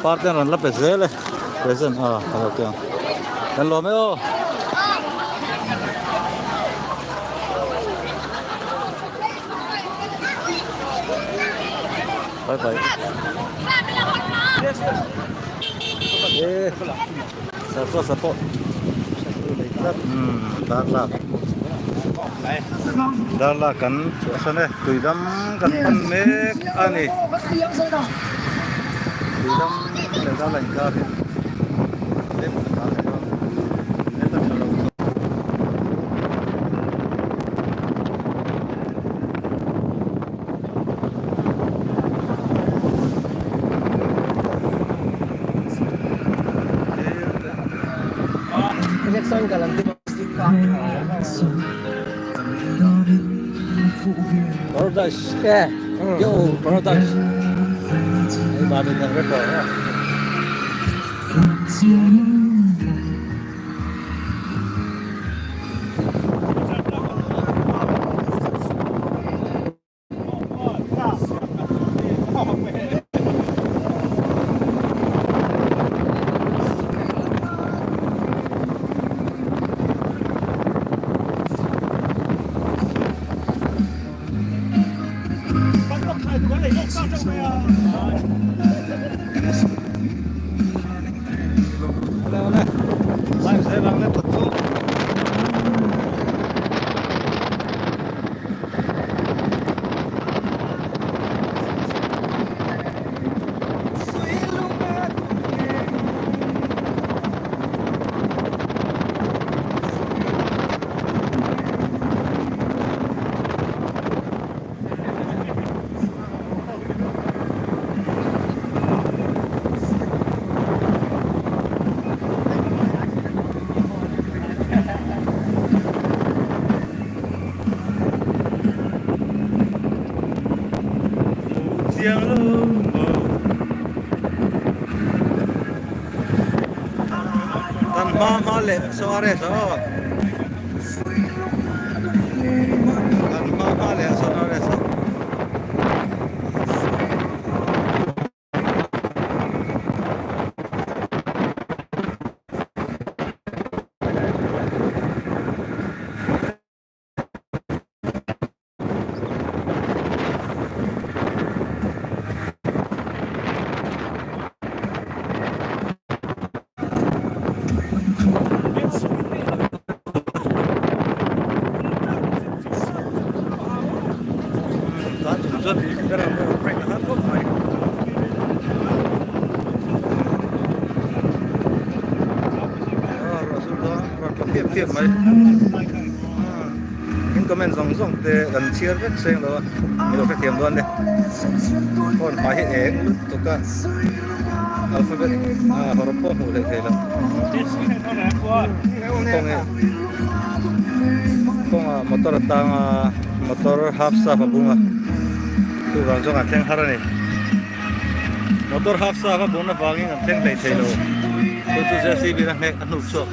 Pangpar te an rawn la pe zel e present a kan lo ti ang kan lawm e aw. Bye bye. E sarso sapo. Hmm, dar lak. Dar lak kan chhuahsan e tuidam kan pan mek a ni. Tuidam leh dar la inkar hi. Tlem kan tan leh dawn. Net a tha lo chu. Paradise. Yeah. Yo, paradise. Hey, bà mình thằng rapper đó. Kan hma hma leh Suarez a aw. Kan hma hma leh Suarez a. Mai in comment zawng zawng te kan chhiar vek seng lo a mi lo hrethiam dawn le phone hmai hi eng lutuk a alphabet a hawrawp pawh hmuh hleih thei lo kawng hi kawngah motor a tang a motor half staff a bung a chuvang chuan kan thleng har a ni motor half staff a bung avangin kan thleng hleih thei lo chu chu JCB in a hnek a hnuk chhuak.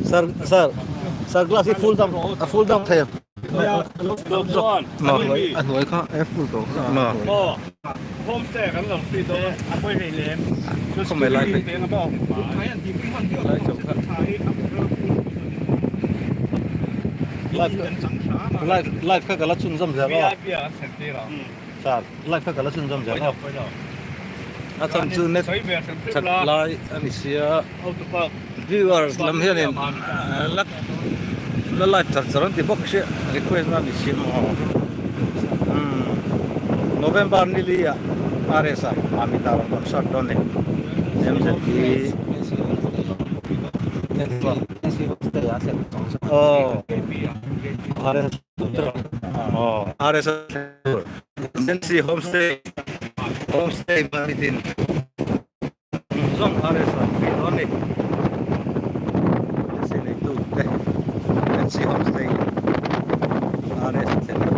Sir sir sir glass hi full dam a full dam thei a hnuai kha a full tawh Homestay kan lo free dawn a, a pawi hlei lem. Khawmei lai phei. Live live live kha ka la chhunzawm zel aw. Sir live kha ka la chhunzawm zel aw. A chhan chu net that lai a ni sia viewers lam hianin la la live char char an ti bawk sia request na ni sia maw umm November ni li ah RS ah Mamita rawn concert dawn ni MZP Aw RS Nancy Homestay Homestay Mamitin zawng RS ah free dawn ni Nancy neitu te Nancy Homestay RS thlen.